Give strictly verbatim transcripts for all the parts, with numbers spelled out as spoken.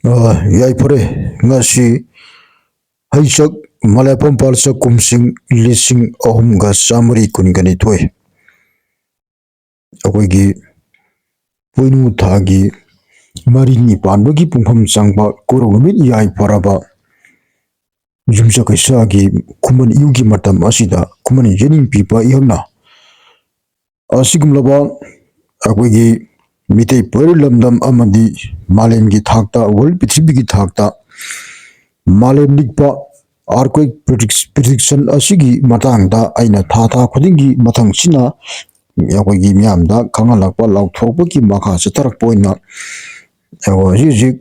ꯑ, ꯌꯥꯏꯐꯔꯦ꯫ ꯉꯁꯤ ꯍꯩꯆꯛ ꯃꯂꯦꯐꯝ ꯄꯥꯜꯆꯛ ꯀꯨꯝꯁꯤꯡ ꯂꯤꯁꯤꯡ ꯑꯍꯨꯝꯒ ꯆꯥꯃꯔꯤ ꯀꯨꯟꯒ ꯅꯤꯊꯣꯏ꯫ ꯑꯩꯈꯣꯏꯒꯤ ꯄꯣꯏꯅꯨ ꯊꯥꯒꯤ ꯃꯔꯤꯅꯤ ꯄꯥꯟꯕꯒꯤ ꯄꯨꯡꯐꯝ ꯆꯪꯕ ꯀꯣꯔꯧ ꯅꯨꯃꯤꯠ ꯌꯥꯏꯐꯔꯕ ꯌꯨꯝꯁꯀꯩꯁꯥꯒꯤ ꯈꯨꯃꯟ ꯏꯌꯨꯒꯤ ꯃꯇꯝ ꯑꯁꯤꯗ ꯈꯨꯃꯟ ꯌꯦꯅꯤꯡ ꯄꯤꯕ ꯏꯍꯛꯅ ꯑꯁꯤꯒꯨꯝꯂꯕ ꯑꯩꯈꯣꯏꯒꯤ ꯃꯤꯇꯩ ꯄꯣꯏꯔꯣꯜ ꯂꯝꯗꯝ ꯑꯃꯗꯤ ꯃꯥꯂꯦꯝꯒꯤ ꯊꯥꯛꯇ, ꯋꯥꯔꯜ ꯄ꯭ꯔꯤꯊꯤꯕꯤꯒꯤ ꯊꯥꯛꯇ ꯃꯥꯂꯦꯝ ꯅꯤꯛꯄ earthquake prediction ꯑꯁꯤꯒꯤ ꯃꯇꯥꯡꯗ ꯑꯩꯅ ꯊꯥ ꯊꯥ ꯈꯨꯗꯤꯡꯒꯤ ꯃꯊꯪꯁꯤꯅ ꯑꯩꯈꯣꯏꯒꯤ ꯃꯤꯌꯥꯝꯗ ꯈꯪꯍꯜꯂꯛꯄ, ꯂꯥꯎꯊꯣꯛꯄꯒꯤ ꯃꯈꯥ ꯆꯠꯊꯔꯛꯄ ꯑꯣꯏꯅ ꯍꯧꯖꯤꯛ ꯍꯧꯖꯤꯛ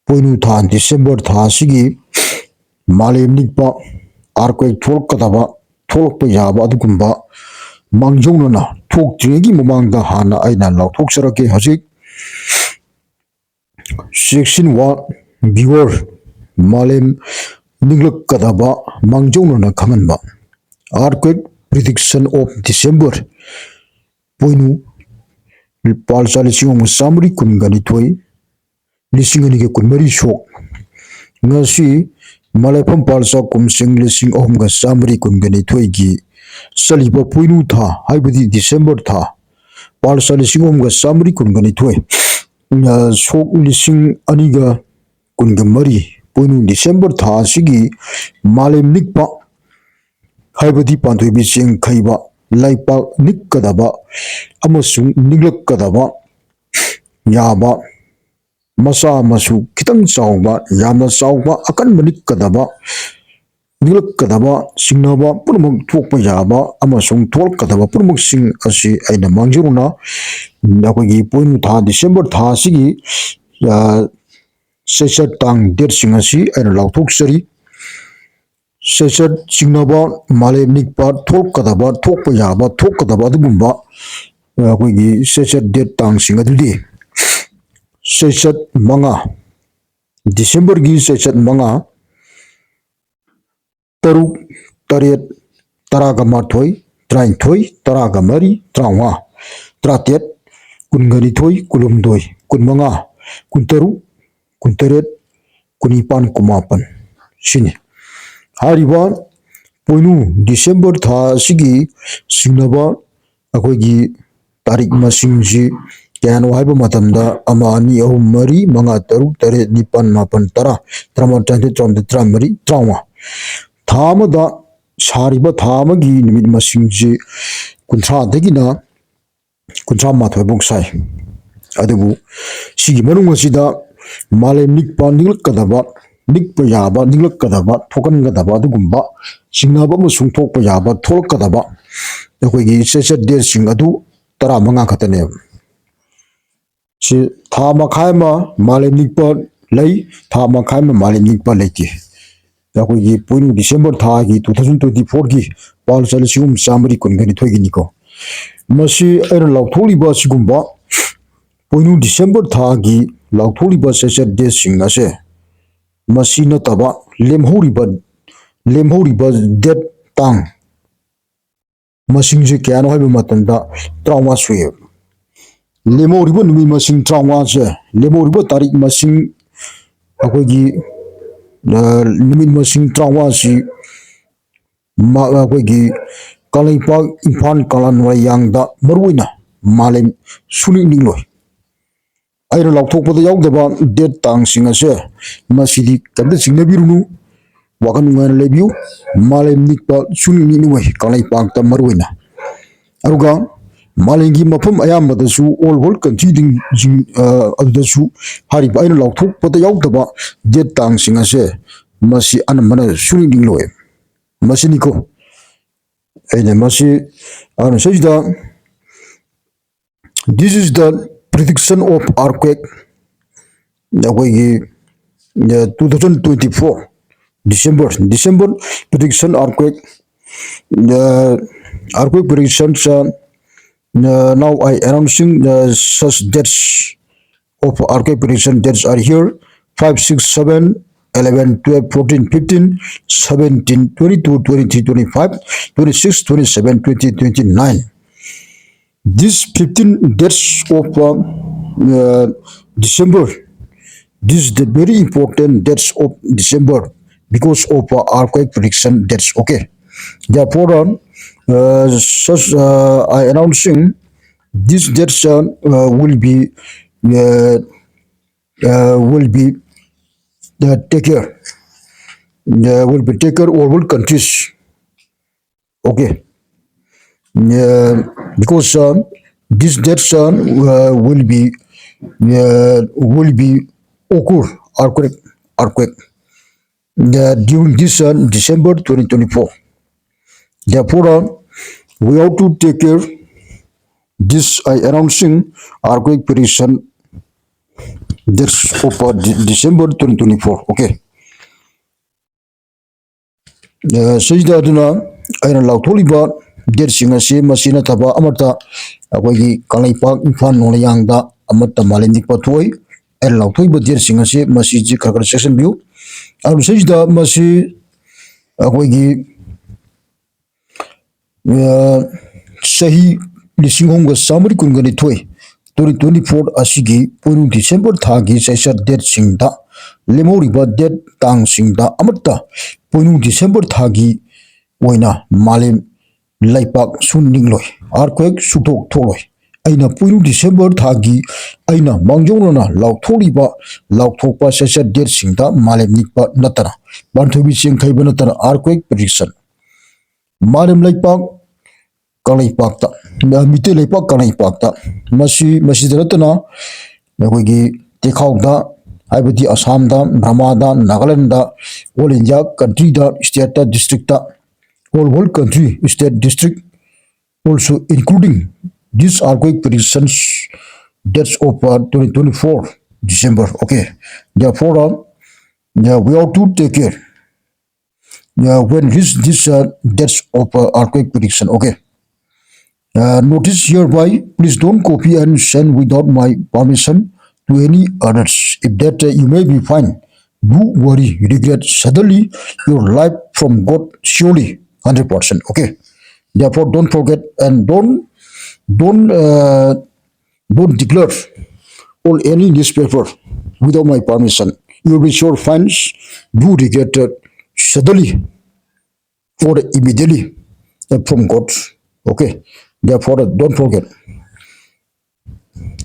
ꯄꯣꯏꯅꯨ ꯊꯥ, ꯗꯤꯁꯦꯝꯕꯔ ꯊꯥ ꯑꯁꯤꯒꯤ ꯃꯥꯂꯦꯝ ꯅꯤꯛꯄ earthquake ꯊꯣꯛꯂꯛꯀꯗꯕ, ꯊꯣꯛꯂꯛꯄ ꯌꯥꯕ ꯑꯗꯨꯒꯨꯝꯕ ꯃꯥꯡꯖꯧꯅꯅ ꯊꯣꯛꯇ꯭ꯔꯤꯉꯩꯒꯤ ꯃꯃꯥꯡꯗ ꯍꯥꯟꯅ ꯑꯩꯅ ꯂꯥꯎꯊꯣꯛꯆꯔꯛꯀꯦ꯫ ꯍꯧꯖꯤꯛ ꯆꯦꯛꯁꯤꯟ ꯋꯥ viewer, ꯃꯥꯂꯦꯝ ꯅꯤꯛꯂꯛꯀꯗꯕ ꯃꯥꯡꯖꯧꯅꯅ ꯈꯪꯍꯟꯕ earthquake prediction of December, ꯄꯣꯏꯅꯨ ꯄꯥꯜꯆꯥ ꯂꯤꯁꯤꯡ ꯑꯃꯒ ꯆꯥꯃꯔꯤ ꯀꯨꯟꯒ ꯅꯤꯊꯣꯏ, ꯂꯤꯁꯤꯡ ꯑꯅꯤꯒ ꯀꯨꯟꯃꯔꯤ ꯁꯣꯛ꯫ ꯉꯁꯤ ꯃꯂꯦꯐꯝ ꯄꯥꯜꯆꯥ ꯀꯨꯝꯁꯤꯡ ꯂꯤꯁꯤꯡ ꯑꯍꯨꯝꯒ ꯆꯥꯃꯔꯤ ꯀꯨꯟꯒ ꯅꯤꯊꯣꯏꯒꯤ ꯆꯠꯂꯤꯕ ꯄꯣꯏꯅꯨ ꯊꯥ, ꯍꯥꯏꯕꯗꯤ ꯗꯤꯁꯦꯝꯕꯔ ꯊꯥ, ꯄꯥꯜꯆꯥ ꯂꯤꯁꯤꯡ ꯑꯍꯨꯝꯒ ꯆꯥꯃꯔꯤ ꯀꯨꯟꯒ ꯅꯤꯊꯣꯏ, ꯑ, ꯁꯣꯛ ꯂꯤꯁꯤꯡ ꯑꯅꯤꯒ ꯀꯨꯟꯒ ꯃꯔꯤ, ꯄꯣꯏꯅꯨ ꯗꯤꯁꯦꯝꯕꯔ ꯊꯥ ꯑꯁꯤꯒꯤ ꯃꯥꯂꯦꯝ ꯅꯤꯛꯄ, ꯍꯥꯏꯕꯗꯤ ꯄꯥꯟꯊꯣꯏꯕꯤ ꯆꯦꯡ ꯈꯩꯕ, ꯂꯩꯄꯥꯛ ꯅꯤꯛꯀꯗꯕ ꯑꯃꯁꯨꯡ ꯅꯤꯛꯂꯛꯀꯗꯕ ꯌꯥꯕ, ꯃꯆꯥ ꯃꯁꯨ ꯈꯤꯇꯪ ꯆꯥꯎꯕ, ꯌꯥꯝꯅ ꯆꯥꯎꯕ, ꯑꯀꯟꯕ ꯅꯤꯛꯀꯗꯕ, ꯅꯤꯛꯂꯛꯀꯗꯕ, ꯆꯤꯡꯅꯕ ꯄꯨꯝꯅꯃꯛ ꯊꯣꯛꯄ ꯌꯥꯕ ꯑꯃꯁꯨꯡ ꯊꯣꯛꯂꯛꯀꯗꯕ ꯄꯨꯝꯅꯃꯛꯁꯤꯡ ꯑꯁꯤ ꯑꯩꯅ ꯃꯥꯡꯖꯧꯅꯅ ꯑꯩꯈꯣꯏꯒꯤ ꯄꯣꯏꯅꯨ ꯊꯥ, ꯗꯤꯁꯦꯝꯕꯔ ꯊꯥ ꯑꯁꯤꯒꯤ, ꯑ, ꯆꯩꯆꯠ ꯇꯥꯡ ꯗꯦꯠꯁꯤꯡ ꯑꯁꯤ ꯑꯩꯅ ꯂꯥꯎꯊꯣꯛꯆꯔꯤ꯫ ꯆꯩꯆꯠ ꯆꯤꯡꯅꯕ, ꯃꯥꯂꯦꯝ ꯅꯤꯛꯄ, ꯊꯣꯛꯀꯗꯕ, ꯊꯣꯛꯄ ꯌꯥꯕ, ꯊꯣꯛꯀꯗꯕ ꯑꯗꯨꯒꯨꯝꯕ ꯑꯩꯈꯣꯏꯒꯤ ꯆꯩꯆꯠ ꯗꯦꯠ ꯇꯥꯡꯁꯤꯡ ꯑꯗꯨꯗꯤ ꯆꯩꯆꯠ ꯃꯉꯥ, ꯗꯤꯁꯦꯝꯕꯔꯒꯤ ꯆꯩꯆꯠ ꯃꯉꯥ, ꯇꯔꯨꯛ, ꯇꯔꯦꯠ, ꯇꯔꯥꯒ ꯃꯥꯊꯣꯏ, ꯇꯔꯥꯅꯤꯊꯣꯏ, ꯇꯔꯥꯒ ꯃꯔꯤ, ꯇꯔꯥꯃꯉꯥ, ꯇꯔꯥꯇꯔꯦꯠ, ꯀꯨꯟꯒ ꯅꯤꯊꯣꯏ, ꯀꯨꯟꯍꯨꯝꯗꯣꯏ, ꯀꯨꯟꯃꯉꯥ, ꯀꯨꯟꯇꯔꯨꯛ, ꯀꯨꯟꯇꯔꯦꯠ, ꯀꯨꯟꯅꯤꯄꯥꯟ, ꯀꯨꯟꯃꯥꯄꯟ꯫ ꯁꯤꯅꯤ꯫ ꯍꯥꯏꯔꯤꯕ ꯄꯣꯏꯅꯨ ꯗꯤꯁꯦꯝꯕꯔ ꯊꯥ ꯑꯁꯤꯒꯤ ꯆꯤꯡꯅꯕ ꯑꯩꯈꯣꯏꯒꯤ ꯇꯥꯔꯤꯛ ꯃꯁꯤꯡꯁꯤ ꯀꯌꯥꯅꯣ ꯍꯥꯏꯕ ꯃꯇꯝꯗ, ꯑꯃ, ꯑꯅꯤ, ꯑꯍꯨꯝ, ꯃꯔꯤ, ꯃꯉꯥ, ꯇꯔꯨꯛ, ꯇꯔꯦꯠ, ꯅꯤꯄꯥꯟ, ꯃꯥꯄꯟ, ꯇꯔꯥ, ꯇꯔꯥꯃꯥꯊꯣꯏ, ꯇꯔꯥꯅꯤꯊꯣꯏ, ꯇꯔꯥꯃꯔꯤ, ꯇꯔꯥꯃꯉꯥ꯫ ꯊꯥ ꯑꯃꯗ ꯁꯥꯔꯤꯕ ꯊꯥ ꯑꯃꯒꯤ ꯅꯨꯃꯤꯠ ꯃꯁꯤꯡꯁꯤ ꯀꯨꯟꯊ꯭ꯔꯥꯗꯒꯤꯅ ꯀꯨꯟꯊ꯭ꯔꯥ ꯃꯥꯊꯣꯏ ꯐꯥꯎ ꯁꯥꯏ꯫ ꯑꯗꯨꯕꯨ ꯁꯤꯒꯤ ꯃꯅꯨꯡ ꯑꯁꯤꯗ ꯃꯥꯂꯦꯝ ꯅꯤꯛꯄ ꯅꯤꯛꯂꯛꯀꯗꯕ, ꯅꯤꯛꯄ ꯌꯥꯕ, ꯅꯤꯛꯂꯛꯀꯗꯕ, ꯊꯣꯛꯍꯟꯒꯗꯕ ꯑꯗꯨꯒꯨꯝꯕ ꯆꯤꯡꯅꯕ ꯑꯃꯁꯨꯡ ꯊꯣꯛꯄ ꯌꯥꯕ, ꯊꯣꯛꯂꯛꯀꯗꯕ ꯑꯩꯈꯣꯏꯒꯤ ꯆꯩꯆꯠ ꯗꯦꯠꯁꯤꯡ ꯑꯗꯨ ꯇꯔꯥꯃꯉꯥ ꯈꯛꯇꯅꯦꯕ꯫ ꯁꯤ ꯊꯥ ꯃꯈꯥꯏ ꯑꯃ ꯃꯥꯂꯦꯝ ꯅꯤꯛꯄ ꯂꯩ, ꯊꯥ ꯃꯈꯥꯏ ꯑꯃ ꯃꯥꯂꯦꯝ ꯅꯤꯛꯄ ꯂꯩꯇꯦ꯫ ꯑꯩꯈꯣꯏꯒꯤ ꯄꯣꯏꯅꯨ ꯗꯤꯁꯦꯝꯕꯔ ꯊꯥꯒꯤ two thousand twenty fourꯒꯤ ꯄꯥꯜ ꯆꯍꯤ ꯂꯤꯁꯤꯡ ꯑꯍꯨꯝ ꯆꯥꯝꯃꯔꯤ ꯀꯨꯟꯒ ꯅꯤꯊꯣꯏꯒꯤꯅꯤꯀꯣ꯫ ꯃꯁꯤ ꯑꯩꯅ ꯂꯥꯎꯊꯣꯛꯂꯤꯕ ꯑꯁꯤꯒꯨꯝꯕ ꯄꯣꯏꯅꯨ ꯗꯤꯁꯦꯝꯕꯔ ꯊꯥꯒꯤ ꯂꯥꯎꯊꯣꯛꯂꯤꯕ ꯆꯩꯆꯠ ꯗꯦꯠꯁꯤꯡ ꯑꯁꯦ, ꯃꯁꯤ ꯅꯠꯇꯕ ꯂꯦꯝꯍꯧꯔꯤꯕ, ꯂꯦꯝꯍꯧꯔꯤꯕ ꯗꯦꯠ, ꯇꯥꯡ ꯃꯁꯤꯡꯁꯦ ꯀꯌꯥꯅꯣ ꯍꯥꯏꯕ ꯃꯇꯝꯗ ꯇꯔꯥꯃꯉꯥ ꯁꯨꯏꯌꯦꯕ꯫ ꯂꯦꯝꯍꯧꯔꯤꯕ ꯅꯨꯃꯤꯠ ꯃꯁꯤꯡ ꯇꯔꯥꯃꯉꯥꯁꯦ, ꯂꯦꯝꯍꯧꯔꯤꯕ ꯇꯥꯔꯤꯛ ꯃꯁꯤꯡ, ꯑꯩꯈꯣꯏꯒꯤ, ꯑ, ꯅꯨꯃꯤꯠ ꯃꯁꯤꯡ ꯇꯔꯥꯃꯉꯥꯁꯤ ꯃ-, ꯑꯩꯈꯣꯏꯒꯤ ꯀꯪꯂꯩꯄꯥꯛ, ꯏꯝꯐꯥꯜ, ꯀꯪꯂꯥ, ꯃꯣꯏꯔꯥꯡꯗ ꯃꯔꯨꯑꯣꯏꯅ ꯃꯥꯂꯦꯝ ꯁꯨꯡꯅꯤꯡ ꯅꯤꯛꯂꯣꯏ꯫ ꯑꯩꯅ ꯂꯥꯎꯊꯣꯛꯄꯗ ꯌꯥꯎꯗꯕ ꯗꯦꯠ, ꯇꯥꯡꯁꯤꯡ ꯑꯁꯦ, ꯃꯁꯤꯗꯤ ꯀꯔꯤꯝꯇ ꯆꯤꯡꯅꯕꯤꯔꯨꯅꯨ, ꯋꯥꯈꯜ ꯅꯨꯡꯉꯥꯏꯅ ꯂꯩꯕꯤꯌꯨ꯫ ꯃꯥꯂꯦꯝ ꯅꯤꯛꯄ ꯁꯨꯡꯅꯤꯡ ꯅꯤꯛꯂꯣꯏ, ꯀꯪꯂꯩꯄꯥꯛꯇ ꯃꯔꯨꯑꯣꯏꯅ꯫ ꯑꯗꯨꯒ ꯃꯥꯂꯦꯝꯒꯤ ꯃꯐꯝ ꯑꯌꯥꯝꯕꯗꯁꯨ, all world countryꯁꯤꯡ, ꯑ, ꯑꯗꯨꯗꯁꯨ ꯍꯥꯏꯔꯤꯕ ꯑꯩꯅ ꯂꯥꯎꯊꯣꯛꯄꯗ ꯌꯥꯎꯗꯕ ꯗꯦꯠ, ꯇꯥꯡꯁꯤꯡ ꯑꯁꯦ, ꯃꯁꯤ ꯑꯅꯝꯕꯅ ꯁꯨꯡꯅꯤꯡ ꯅꯤꯛꯂꯣꯏ꯫ ꯃꯁꯤꯅꯤꯀꯣ ꯑꯩꯅ ꯃꯁꯤ, ꯑꯗꯨꯅ ꯁꯤꯗ, "This is the prediction of earthquake", ꯑꯩꯈꯣꯏꯒꯤ, ꯑ, two thousand twenty-four December, December prediction earthquake, ꯑ, earthquake predictions, ꯑ, ꯑ, now I announcing, ꯑ, such dates of earthquake prediction. Dates are here: five, six, seven, eleven, twelve, fourteen, fifteen, seventeen, twenty-two, twenty-three, twenty-five, twenty-six, twenty-seven, twenty, twenty-nine. These fifteen dates of, uh, uh, December, This is the very important dates of December because of uh, earthquake prediction dates. Okay. Therefore, um, uh, such uh, I announcing this dates uh, uh, will be uh, uh, will be uh, take care uh, will be take care over countries. Okay. Uh, because uh, this dates uh, uh, will be uh, will be occur earthquake earthquake uh, during this uh, December twenty twenty-four. Therefore, uh, we have to take care this I announcing earthquake prediction dates of uh, De- December twenty twenty-four. Okay. ꯑ, ꯁꯤꯗ ꯑꯗꯨꯅ ꯑꯩꯅ ꯂꯥꯎꯊꯣꯛꯂꯤꯕ ꯗꯦꯠꯁꯤꯡ ꯑꯁꯤ ꯃꯁꯤ ꯅꯠꯇꯕ ꯑꯃꯠꯇ ꯑꯩꯈꯣꯏꯒꯤ ꯀꯪꯂꯩꯄꯥꯛ ꯏꯝꯐꯥꯜ ꯅꯣꯡꯂꯩꯌꯥꯡꯗ ꯑꯃꯠꯇ ꯃꯥꯂꯦꯝ ꯅꯤꯛꯄ ꯊꯣꯛꯏ꯫ ꯑꯩꯅ ꯂꯥꯎꯊꯣꯛꯏꯕ ꯗꯦꯠꯁꯤꯡ ꯑꯁꯤ ꯃꯁꯤꯁꯤ ꯈꯔ ꯈꯔ ꯆꯦꯛꯁꯤꯟꯕꯤꯌꯨ꯫ ꯑꯗꯨ ꯁꯤꯁꯤꯗ ꯃꯁꯤ ꯑꯩꯈꯣꯏꯒꯤ ꯑ, ꯆꯍꯤ ꯂꯤꯁꯤꯡ ꯑꯍꯨꯝꯒ ꯆꯥꯃꯔꯤ ꯀꯨꯟꯒ ꯅꯤꯊꯣꯏ ꯇ꯭ꯋꯦꯟꯇꯤ ꯇ꯭ꯋꯦꯟꯇꯤ ꯐꯣꯔ ꯑꯁꯤꯒꯤ ꯄꯣꯏꯅꯨ ꯗꯤꯁꯦꯝꯕꯔ ꯊꯥꯒꯤ ꯆꯩꯆꯠ ꯗꯦꯠꯁꯤꯡꯗ ꯂꯦꯝꯍꯧꯔꯤꯕ ꯗꯦꯠ ꯇꯥꯡꯁꯤꯡꯗ ꯑꯃꯠꯇ ꯄꯣꯏꯅꯨ ꯗꯤꯁꯦꯝꯕꯔ ꯊꯥꯒꯤ ꯑꯣꯏꯅ ꯃꯥꯂꯦꯝ ꯂꯩꯄꯥꯛ ꯁꯨ ꯅꯤꯛꯂꯣꯏ, ꯑꯥꯔꯊꯀ꯭ꯋꯦꯛ ꯁꯨꯊꯣꯛ ꯊꯣꯛꯂꯣꯏ꯫ ꯑꯩꯅ ꯄꯣꯏꯅꯨ ꯗꯤꯁꯦꯝꯕꯔ ꯊꯥꯒꯤ ꯑꯩꯅ ꯃꯥꯡꯖꯧꯅꯅ ꯂꯥꯎꯊꯣꯛꯂꯤꯕ ꯂꯥꯎꯊꯣꯛꯄ ꯆꯩꯆꯠ ꯗꯦꯠꯁꯤꯡꯗ ꯃꯥꯂꯦꯝ ꯅꯤꯛꯄ ꯅꯠꯇꯅ, ꯄꯥꯟꯊꯣꯏꯕꯤ ꯆꯦꯡꯈꯩꯕ ꯅꯠꯇꯅ ꯑꯥꯔꯊꯀ꯭ꯋꯦꯛ ꯄ꯭ꯔꯤꯗꯤꯛꯁꯟ ꯃꯥꯂꯦꯝ ꯂꯩꯄꯥꯛ ꯀꯪꯂꯩꯄꯥꯛꯇ, ꯃꯤꯇꯩ ꯂꯩꯄꯥꯛ ꯀꯪꯂꯩꯄꯥꯛꯇ, ꯃꯁꯤ, ꯃꯁꯤꯗ ꯅꯠꯇꯅ ꯑꯩꯈꯣꯏꯒꯤ ꯇꯦꯈꯥꯎꯗ, ꯍꯥꯏꯕꯗꯤ ꯑꯁꯥꯝꯗ, ꯕ꯭ꯔꯃꯥꯗ, ꯅꯥꯒꯥꯂꯦꯟꯗ, ꯑꯣꯜ ꯏꯟꯗꯤꯌꯥ ꯀꯟꯇ꯭ꯔꯤꯗ, ꯁ꯭ꯇꯦꯠꯇ, district, all whole country, state, district, also including this earthquake predictions dates of uh, twenty twenty-four December. Okay, therefore, uh, yeah, we have to take care uh, when reach this uh, dates of uh, earthquake prediction. Okay. Uh, notice hereby, please don't copy and send without my permission to any others. If that uh, you may be fine, do worry, regret suddenly your life from God surely hundred percent. Okay. Therefore, don't forget and don't don't uh, don't declare all any newspaper without my permission, you will be sure fined, you regretted suddenly, for immediately, uh, from God. Okay, therefore, uh, don't forget.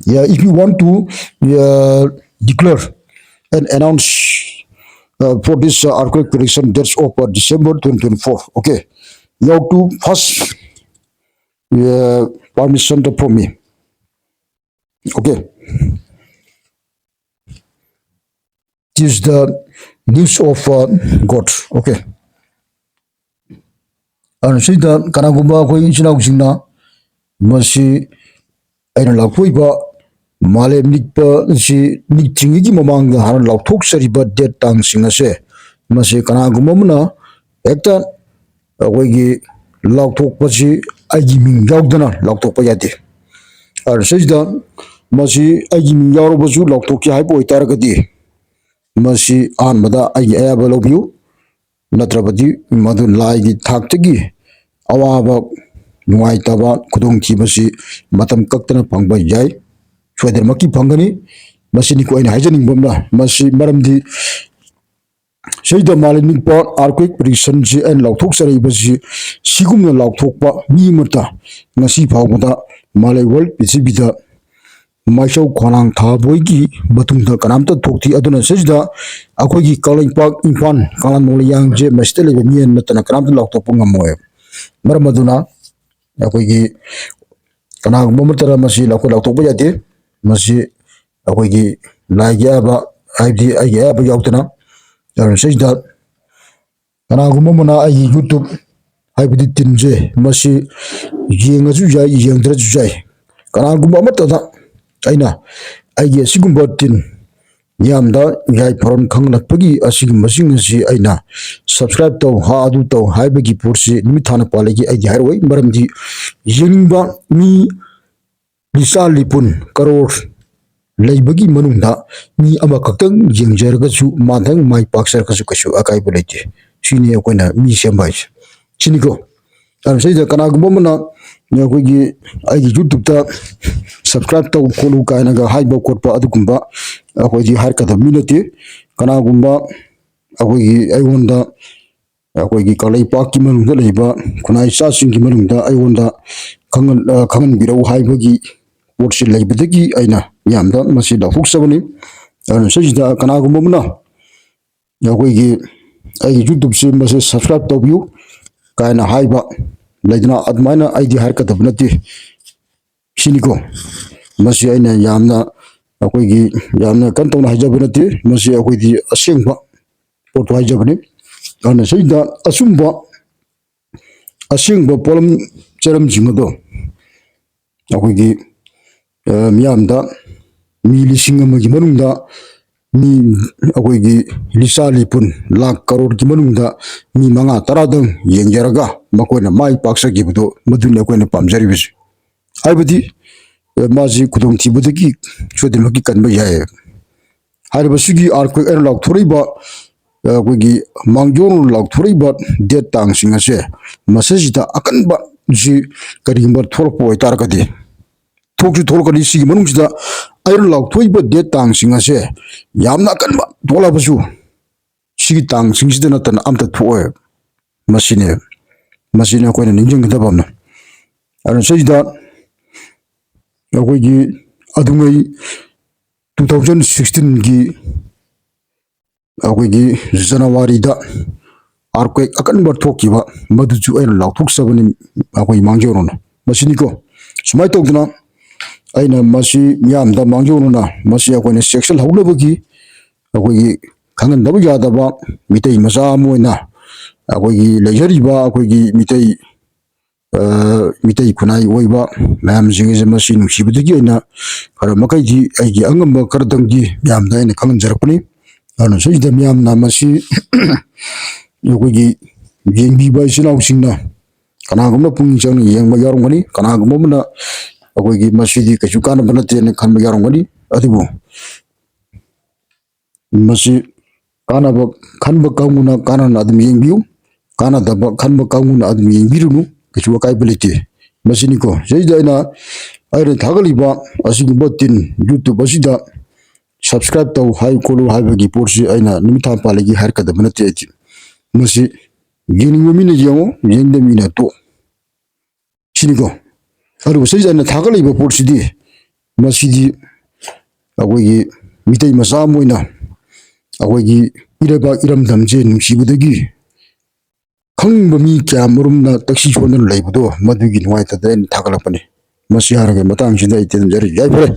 Yeah, if you want to, uh, declare and announce, uh, for this, uh, earthquake prediction dates of, uh, December twenty twenty-four. Okay, you have to first, uh, permission from me. Okay. This is the news of, uh, God. Okay. ꯑꯗꯨꯅ ꯁꯤꯗ ꯀꯅꯥꯒꯨꯝꯕ ꯑꯩꯈꯣꯏ ꯏꯆꯤꯟ ꯏꯅꯥꯎꯁꯤꯡꯅ ꯃꯁꯤ ꯑꯩꯅ ꯂꯥꯎꯊꯣꯛꯏꯕ ꯃꯥꯂꯦꯝ ꯅꯤꯛꯄ ꯑꯁꯤ ꯅꯤꯛꯇ꯭ꯔꯤꯉꯩꯒꯤ ꯃꯃꯥꯡꯗ ꯍꯥꯟꯅ ꯂꯥꯎꯊꯣꯛꯆꯔꯤꯕ date ꯇꯥꯡꯁꯤꯡ ꯑꯁꯦ, ꯃꯁꯤ ꯀꯅꯥꯒꯨꯝꯕ ꯑꯃꯅ ꯍꯦꯛꯇ ꯑꯩꯈꯣꯏꯒꯤ ꯂꯥꯎꯊꯣꯛꯄꯁꯤ ꯑꯩꯒꯤ ꯃꯤꯡ ꯌꯥꯎꯗꯅ ꯂꯥꯎꯊꯣꯛꯄ ꯌꯥꯗꯦ꯫ ꯑꯗꯨꯅ ꯁꯤꯗ ꯃꯁꯤ ꯑꯩꯒꯤ ꯃꯤꯡ ꯌꯥꯎꯔꯕꯁꯨ ꯂꯥꯎꯊꯣꯛꯀꯦ ꯍꯥꯏꯕ ꯑꯣꯏꯇꯥꯔꯒꯗꯤ, ꯃꯁꯤ ꯑꯍꯥꯟꯕꯗ ꯑꯩꯒꯤ ꯑꯌꯥꯕ ꯂꯧꯕꯤꯌꯨ, ꯅꯠꯇ꯭ꯔꯕꯗꯤ ꯃꯗꯨ ꯂꯥꯏꯒꯤ ꯊꯥꯛꯇꯒꯤ ꯑꯋꯥꯕ, ꯅꯨꯡꯉꯥꯏꯇꯕ, ꯈꯨꯗꯣꯡꯊꯤꯕꯁꯤ ꯃꯇꯝ ꯀꯛꯇꯅ ꯐꯪꯕ ꯌꯥꯏ, ꯁꯣꯏꯗꯅꯃꯛꯀꯤ ꯐꯪꯒꯅꯤ꯫ ꯃꯁꯤꯅꯤꯀꯣ ꯑꯩꯅ ꯍꯥꯏꯖꯅꯤꯡꯕ ꯑꯃꯅ, ꯃꯁꯤ ꯃꯔꯝꯗꯤ ꯁꯤꯗ ꯃꯥꯂꯦꯝ ꯅꯤꯛꯄ earthquake prediction ꯁꯤ ꯑꯩꯅ ꯂꯥꯎꯊꯣꯛꯆꯔꯛꯏꯕꯁꯤ, ꯁꯤꯒꯨꯝꯅ ꯂꯥꯎꯊꯣꯛꯄ ꯃꯤ ꯑꯃꯠꯇ ꯉꯁꯤ ꯐꯥꯎꯕꯗ ꯃꯥꯂꯦꯝ world ꯄ꯭ꯔꯤꯊꯤꯕꯤꯗ ꯃꯥꯏꯆꯧ ꯈꯣꯂꯥꯡ ꯊꯥꯕꯣꯏꯒꯤ ꯃꯇꯨꯡꯗ ꯀꯅꯥꯝꯇ ꯊꯣꯛꯇꯦ꯫ ꯑꯗꯨꯅ ꯁꯤꯁꯤꯗ ꯑꯩꯈꯣꯏꯒꯤ ꯀꯪꯂꯩꯄꯥꯛ ꯏꯝꯐꯥꯜ ꯀꯪꯂꯥ ꯅꯣꯡꯂꯩꯌꯥꯡꯁꯦ ꯃꯁꯤꯗ ꯂꯩꯕ ꯃꯤ ꯑꯃ ꯅꯠꯇꯅ ꯀꯅꯥꯝꯇ ꯂꯥꯎꯊꯣꯛꯄ ꯉꯝꯃꯣꯏ꯫ ꯃꯔꯝ ꯑꯗꯨꯅ ꯑꯩꯈꯣꯏꯒꯤ ꯀꯅꯥꯒꯨꯝꯕ ꯑꯃꯠꯇꯅ ꯃꯁꯤ ꯂꯥꯎꯊꯣꯛ-, ꯂꯥꯎꯊꯣꯛꯄ ꯌꯥꯗꯦ꯫ ꯃꯁꯤ ꯑꯩꯈꯣꯏꯒꯤ ꯂꯥꯏꯒꯤ ꯑꯌꯥꯕ, ꯍꯥꯏꯕꯗꯤ ꯑꯩꯒꯤ ꯑꯌꯥꯕ ꯌꯥꯎꯗꯅ꯫ ꯑꯗꯨꯅ ꯁꯤꯁꯤꯗ ꯀꯅꯥꯒꯨꯝꯕ ꯑꯃꯅ ꯑꯩꯒꯤ YouTube ꯍꯥꯏꯕꯗꯤ ꯇꯤꯟꯁꯦ ꯃꯁꯤ ꯌꯦꯡꯉꯁꯨ ꯌꯥꯏ, ꯌꯦꯡꯗ꯭ꯔꯁꯨ ꯌꯥꯏ꯫ ꯀꯅꯥꯒꯨꯝꯕ ꯑꯃꯠꯇꯗ ꯑꯩꯅ ꯑꯩꯒꯤ ꯑꯁꯤꯒꯨꯝꯕ ꯇꯤꯟ ꯃꯤꯌꯥꯝꯗ ꯌꯥꯏꯐꯔꯣꯟ ꯈꯪꯂꯛꯄꯒꯤ ꯑꯁꯤꯒꯨꯝꯕꯁꯤꯡ ꯑꯁꯤ ꯑꯩꯅ subscribe ꯇꯧ, ꯍꯥ ꯑꯗꯨ ꯇꯧ ꯍꯥꯏꯕꯒꯤ ꯄꯣꯠꯁꯤ ꯅꯨꯃꯤꯠ ꯊꯥꯅ ꯄꯥꯜꯂꯤꯒꯤ ꯑꯩꯗꯤ ꯍꯥꯏꯔꯣꯏ꯫ ꯃꯔꯝꯗꯤ ꯌꯦꯡꯅꯤꯡꯕ ꯃꯤ ꯂꯤꯁꯥ ꯂꯤꯄꯨꯟ ꯀꯔꯣꯔ ꯂꯩꯕꯒꯤ ꯃꯅꯨꯡꯗ ꯃꯤ ꯑꯃꯈꯛꯇꯪ ꯌꯦꯡꯖꯔꯒꯁꯨ, ꯃꯥꯗꯪ ꯃꯥꯏ ꯄꯥꯛꯆꯔꯒꯁꯨ ꯀꯩꯁꯨ ꯑꯀꯥꯏꯕ ꯂꯩꯇꯦ꯫ ꯁꯤꯅꯤ ꯑꯩꯈꯣꯏꯅ ꯃꯤ ꯁꯦꯝꯕ ꯍꯥꯏꯁꯦ꯫ ꯁꯤꯅꯤꯀꯣ꯫ ꯑꯗꯨꯅ ꯁꯤꯗ ꯀꯅꯥꯒꯨꯝꯕ ꯑꯃꯅ ꯑꯩꯈꯣꯏꯒꯤ ꯑꯩꯒꯤ YouTube subscribe ꯇꯧ ꯈꯣꯠꯂꯨ ꯀꯥꯏꯅꯒ ꯍꯥꯏꯕ ꯈꯣꯠꯄ ꯑꯗꯨꯒꯨꯝꯕ ꯑꯩꯈꯣꯏꯗꯤ ꯍꯥꯏꯔꯛꯀꯗꯕ ꯃꯤ ꯅꯠꯇꯦ꯫ ꯀꯅꯥꯒꯨꯝꯕ ꯑꯩꯈꯣꯏꯒꯤ ꯑꯩꯉꯣꯟꯗ ꯑꯩꯈꯣꯏꯒꯤ ꯀꯪꯂꯩꯄꯥꯛꯀꯤ ꯃꯅꯨꯡꯗ ꯂꯩꯕ ꯈꯨꯟꯅꯥꯏ ꯏꯆꯥꯁꯤꯡꯒꯤ ꯃꯅꯨꯡꯗ ꯑꯩꯉꯣꯟꯗ ꯈꯪꯍꯟ-, ꯑ, ꯈꯪꯍꯟꯕꯤꯔꯛꯎ ꯍꯥꯏꯕꯒꯤ ꯄꯣꯠꯁꯤ ꯂꯩꯕꯗꯒꯤ ꯑꯩꯅ ꯃꯤꯌꯥꯝꯗ ꯃꯁꯤ ꯂꯥꯎꯊꯣꯛꯆꯕꯅꯤ꯫ ꯑꯗꯨꯅ ꯁꯤꯁꯤꯗ ꯀꯅꯥꯒꯨꯝꯕ ꯑꯃꯅ ꯑꯩꯈꯣꯏꯒꯤ ꯑꯩꯒꯤ YouTubeꯁꯤ ꯃꯁꯤ subscribe ꯇꯧꯕꯤꯌꯨ ꯀꯥꯏꯅ ꯍꯥꯏꯕ ꯂꯩꯗꯅ, ꯑꯗꯨꯃꯥꯏꯅ ꯑꯩꯗꯤ ꯍꯥꯏꯔꯛꯀꯗꯕ ꯅꯠꯇꯦ꯫ ꯁꯤꯅꯤꯀꯣ꯫ ꯃꯁꯤ ꯑꯩꯅ ꯌꯥꯝꯅ, ꯑꯩꯈꯣꯏꯒꯤ ꯌꯥꯝꯅ ꯀꯟꯅ ꯇꯧꯅ ꯍꯥꯏꯖꯕ ꯅꯠꯇꯦ꯫ ꯃꯁꯤ ꯑꯩꯈꯣꯏꯗꯤ ꯑꯁꯦꯡꯕ ꯄꯣꯠꯇꯣ ꯍꯥꯏꯖꯕꯅꯤ꯫ ꯑꯗꯨꯅ ꯁꯤꯗ ꯑꯆꯨꯝꯕ, ꯑꯁꯦꯡꯕ ꯄꯣꯠꯂꯝ ꯆꯩꯔꯝꯁꯤꯡ ꯑꯗꯣ ꯑꯩꯈꯣꯏꯒꯤ, ꯑ, ꯃꯤꯌꯥꯝꯗ ꯃꯤ ꯂꯤꯁꯤꯡ ꯑꯃꯒꯤ ꯃꯅꯨꯡꯗ ꯃꯤ ꯑꯩꯈꯣꯏꯒꯤ ꯂꯤꯆꯥ ꯂꯤꯄꯨꯟ ꯂꯥꯈ ꯀꯔꯣꯔꯒꯤ ꯃꯅꯨꯡꯗ ꯃꯤ ꯃꯉꯥ ꯇꯔꯥꯗꯪ ꯌꯦꯡꯖꯔꯒ ꯃꯈꯣꯏꯅ ꯃꯥꯏ ꯄꯥꯛꯆꯈꯤꯕꯗꯣ, ꯃꯗꯨꯅꯤ ꯑꯩꯈꯣꯏꯅ ꯄꯥꯝꯖꯔꯤꯕꯁꯤ꯫ ꯍꯥꯏꯕꯗꯤ, ꯑ, ꯃꯥꯁꯤ ꯈꯨꯗꯣꯡꯊꯤꯕꯗꯒꯤ ꯁꯣꯏꯗꯅꯃꯛꯀꯤ ꯀꯟꯕ ꯌꯥꯏ꯫ ꯍꯥꯏꯔꯤꯕꯁꯤꯒꯤ earthquake ꯑꯩꯅ ꯂꯥꯎꯊꯣꯔꯛꯏꯕ, ꯑ, ꯑꯩꯈꯣꯏꯒꯤ ꯃꯥꯡꯖꯧꯅꯅ ꯂꯥꯎꯊꯣꯔꯛꯏꯕ date ꯇꯥꯡꯁꯤꯡ ꯑꯁꯦ, ꯃꯁꯤꯁꯤꯗ ꯑꯀꯟꯕꯁꯤ ꯀꯔꯤꯒꯨꯝꯕ ꯊꯣꯛꯂꯛꯄ ꯑꯣꯏꯇꯥꯔꯒꯗꯤ, ꯊꯣꯛꯁꯨ ꯊꯣꯛꯂꯛꯀꯅꯤ꯫ ꯁꯤꯒꯤ ꯃꯅꯨꯡꯁꯤꯗ ꯑꯩꯅ ꯂꯥꯎꯊꯣꯛꯏꯕ date ꯇꯥꯡꯁꯤꯡ ꯑꯁꯦ ꯌꯥꯝꯅ ꯑꯀꯟꯕ ꯊꯣꯛꯂꯕꯁꯨ, ꯁꯤꯒꯤ ꯇꯥꯡꯁꯤꯡꯁꯤꯗ ꯅꯠꯇꯅ ꯑꯝꯇ ꯊꯣꯛꯑꯣꯏ꯫ ꯃꯁꯤꯅꯦ, ꯃꯁꯤꯅꯦ ꯑꯩꯈꯣꯏꯅ ꯅꯤꯡꯁꯤꯡꯒꯗꯕ ꯑꯃꯅ꯫ ꯑꯗꯨꯅ ꯁꯤꯗ ꯑꯩꯈꯣꯏꯒꯤ ꯑꯗꯨꯉꯩ two thousand sixteenꯒꯤ ꯑꯩꯈꯣꯏꯒꯤ Januaryꯗ earthquake ꯑꯀꯟꯕ ꯊꯣꯛꯈꯤꯕ, ꯃꯗꯨꯁꯨ ꯑꯩꯅ ꯂꯥꯎꯊꯣꯛꯆꯕꯅꯤ ꯑꯩꯈꯣꯏ ꯃꯥꯡꯖꯧꯅꯅ꯫ ꯃꯁꯤꯅꯤꯀꯣ꯫ ꯁꯨꯃꯥꯏꯅ ꯇꯧꯗꯅ ꯑꯩꯅ ꯃꯁꯤ ꯃꯤꯌꯥꯝꯗ ꯃꯥꯡꯖꯧꯅꯅ ꯃꯁꯤ ꯑꯩꯈꯣꯏꯅ ꯆꯦꯛꯁꯤꯜꯍꯧꯅꯕꯒꯤ ꯑꯩꯈꯣꯏꯒꯤ ꯈꯪꯍꯟꯗꯕ ꯌꯥꯗꯕ ꯃꯤꯇꯩ ꯃꯆꯥ ꯑꯃ ꯑꯣꯏꯅ ꯑꯩꯈꯣꯏꯒꯤ ꯂꯩꯖꯔꯤꯕ ꯑꯩꯈꯣꯏꯒꯤ ꯃꯤꯇꯩ, ꯑ, ꯃꯤꯇꯩ ꯈꯨꯟꯅꯥꯏ ꯑꯣꯏꯕ ꯃꯌꯥꯝꯁꯤꯡ ꯑꯁꯤ ꯃꯁꯤ ꯅꯨꯡꯁꯤꯕꯗꯒꯤ ꯑꯩꯅ ꯈꯔ ꯃꯈꯩꯗꯤ ꯑꯩꯒꯤ ꯑꯉꯝꯕ ꯈꯔꯗꯪꯗꯤ ꯃꯌꯥꯝꯗ ꯑꯩꯅ ꯈꯪꯍꯟꯖꯔꯛꯄꯅꯤ꯫ ꯑꯗꯨꯅ ꯁꯤꯗ ꯃꯤꯌꯥꯝꯅ ꯃꯁꯤ ꯑꯩꯈꯣꯏꯒꯤ ꯌꯦꯡꯕꯤꯕ ꯏꯆꯤꯜ ꯏꯅꯥꯎꯁꯤꯡꯅ ꯀꯅꯥꯒꯨꯝꯕ ꯄꯨꯛꯅꯤꯡ ꯆꯪꯅ ꯌꯦꯡꯕ ꯌꯥꯎꯔꯝꯒꯅꯤ, ꯀꯅꯥꯒꯨꯝꯕ ꯑꯃꯅ ꯑꯩꯈꯣꯏꯒꯤ ꯃꯁꯤꯗꯤ ꯀꯩꯁꯨ ꯀꯥꯟꯅꯕ ꯅꯠꯇꯦꯅ ꯈꯟꯕ ꯌꯥꯎꯔꯝꯒꯅꯤ꯫ ꯑꯗꯨꯕꯨ ꯃꯁꯤ ꯀꯥꯟꯅꯕ ꯈꯟꯕ ꯀꯥꯡꯕꯨꯅ ꯀꯥꯟꯅꯅ ꯑꯗꯨꯝ ꯌꯦꯡꯕꯤꯌꯨ꯫ ꯀꯥꯟꯅꯗꯕ ꯈꯟꯕ ꯀꯥꯡꯕꯨꯅ ꯑꯗꯨꯝ ꯌꯦꯡꯕꯤꯔꯨꯅꯨ, ꯀꯩꯁꯨ ꯑꯀꯥꯏꯕ ꯂꯩꯇꯦ꯫ ꯃꯁꯤꯅꯤꯀꯣ ꯁꯤꯗꯩꯗ ꯑꯩꯅ ꯑꯩꯅ ꯊꯥꯒꯠꯂꯤꯕ ꯑꯁꯤꯒꯨꯝꯕ ꯇꯤꯟ YouTube ꯑꯁꯤꯗ subscribe ꯇꯧ ꯍꯥꯏ ꯈꯣꯠꯂꯨ ꯍꯥꯏꯕꯒꯤ ꯄꯣꯠꯁꯤ ꯑꯩꯅ ꯅꯨꯃꯤꯠ ꯊꯥ ꯄꯥꯜꯂꯤꯒꯤ ꯍꯥꯏꯔꯛꯀꯗꯕ ꯅꯠꯇꯦ꯫ ꯑꯩꯗꯤ ꯃꯁꯤ ꯌꯦꯡꯅꯤꯡꯕ ꯃꯤꯅ ꯌꯦꯡꯉꯣ, ꯌꯦꯡꯗꯕ ꯃꯤꯅ ꯇꯣꯛ꯫ ꯁꯤꯅꯤꯀꯣ꯫ ꯑꯗꯨꯕꯨ ꯁꯤꯗꯩꯁꯤꯗ ꯑꯩꯅ ꯊꯥꯒꯠꯂꯛꯏꯕ ꯄꯣꯠꯁꯤꯗꯤ, ꯃꯁꯤꯗꯤ ꯑꯩꯈꯣꯏꯒꯤ ꯃꯤꯇꯩ ꯃꯆꯥ ꯑꯃ ꯑꯣꯏꯅ ꯑꯩꯈꯣꯏꯒꯤ ꯏꯔꯩꯕꯥꯛ ꯏꯔꯝꯗꯝꯁꯦ ꯅꯨꯡꯁꯤꯕꯗꯒꯤ ꯈꯪꯕ ꯃꯤ ꯀꯌꯥ ꯃꯔꯨꯝꯅ ꯇꯛꯁꯤ ꯁꯣꯟꯗꯨꯅ ꯂꯩꯕꯗꯣ, ꯃꯗꯨꯒꯤ ꯅꯨꯡꯉꯥꯏꯇꯗꯅ ꯑꯩꯅ ꯊꯥꯒꯠꯂꯛꯄꯅꯤ꯫ ꯃꯁꯤ ꯍꯥꯏꯔꯒ ꯃꯇꯥꯡꯁꯤꯗ ꯑꯩ ꯇꯦꯟꯖꯔꯤ꯫ ꯌꯥꯏꯐꯔꯦ꯫